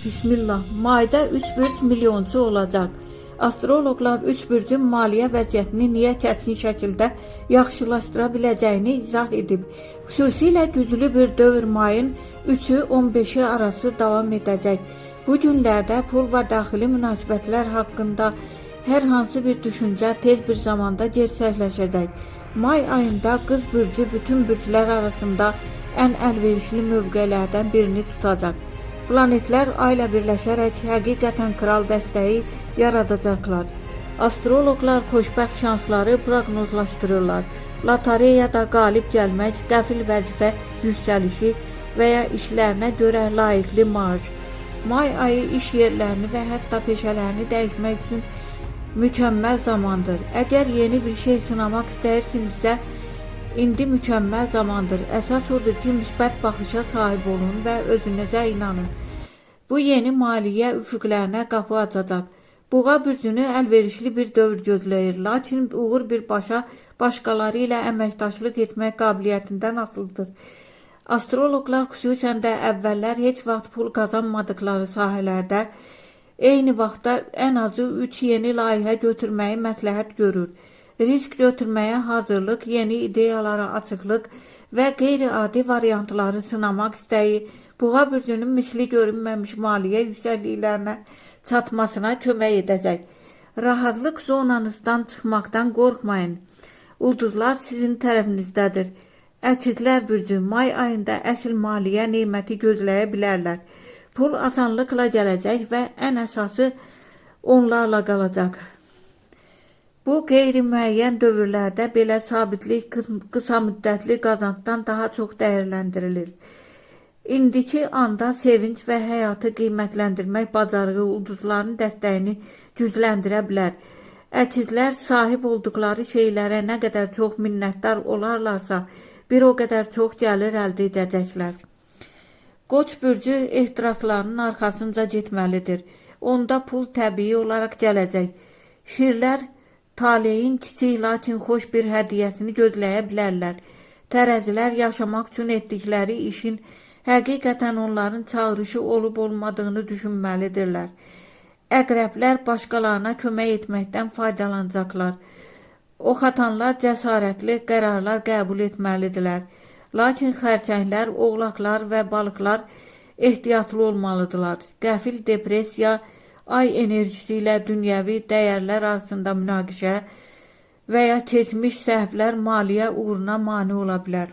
Bismillah. Mayda 3 bürc milyonçu olacaq. Astroloqlar 3 bürcün maliyyə vəziyyətini niyə kəskin şəkildə yaxşılaşdıra biləcəyini izah edib. Xüsusilə güclü bir dövr mayın 3-ü 15-i arası davam edəcək. Bu günlərdə pul və daxili münasibətlər haqqında hər hansı bir düşüncə tez bir zamanda gerçəkləşəcək. May ayında Qız bürcü bütün bürclər arasında ən əlverişli mövqelərdən birini tutacaq. Planetlər ayla birləşərək həqiqətən kral dəstəyi yaradacaqlar. Astroloqlar xoşbəxt şansları proqnozlaşdırırlar. Lotereyada qalib gəlmək, qəfil vəzifə yüksəlişi və ya işlərinə görə layiqli maaş. May ayı iş yerlərini və hətta peşələrini dəyişmək üçün mükəmməl zamandır. Əgər yeni bir şey sınamaq istəyirsinizsə, indi mükəmməl zamandır. Əsas odur ki, müsbət baxışa sahib olun və özünüzə inanın. Bu yeni maliyyə üfüqlərinə qapı açacaq. Buğa bürcünü əlverişli bir dövr gözləyir. Lakin uğur birbaşa başqaları ilə əməkdaşlıq etmək qabiliyyətindən asılıdır. Astroloqlar xüsusən də əvvəllər heç vaxt pul qazanmadıqları sahələrdə eyni vaxtda ən azı 3 yeni layihə götürməyi məsləhət görür. Risk götürməyə hazırlıq, yeni ideyalara açıqlıq və qeyri-adi variantları sınamaq istəyi Buğa bürcünün misli görünməmiş maliyyə yüksəkliklərinə çatmasına kömək edəcək. Rahatlıq zonanızdan çıxmaqdan qorxmayın. Ulduzlar sizin tərəfinizdədir. Əkizlər bürcü may ayında əsl maliyyə neməti gözləyə bilərlər. Pul asanlıqla gələcək və ən əsası onlarla qalacaq. Bu qeyri-müəyyən dövrlərdə belə sabitlik qısa müddətli qazancdan daha çox dəyərləndirilir. İndiki anda sevinç və həyatı qiymətləndirmək bacarığı ulduzların dəstəyini gücləndirə bilər. Əkizlər sahib olduqları şeylərə nə qədər çox minnətdar olarlarsa, bir o qədər çox gəlir əldə edəcəklər. Qoç bürcü ehtiraslarının arxasınca getməlidir. Onda pul təbii olaraq gələcək. Şirlər taleyin kiçik lakin xoş bir hədiyyəsini gözləyə bilərlər. Tərəzilər yaşamaq üçün etdikləri işin həqiqətən onların çağırışı olub olmadığını düşünməlidirlər. Əqrəblər başqalarına kömək etməkdən faydalanacaqlar. Oxatanlar cəsarətli qərarlar qəbul etməlidirlər. Lakin xərçənglər, oğlaqlar və balıqlar ehtiyatlı olmalıdırlar. Qəfil depressiya, ay enerjisi ilə dünyəvi dəyərlər arasında münaqişə və ya keçmiş səhvlər maliyyə uğuruna mane ola bilər.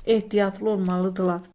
Ehtiyatlı olmalıdırlar.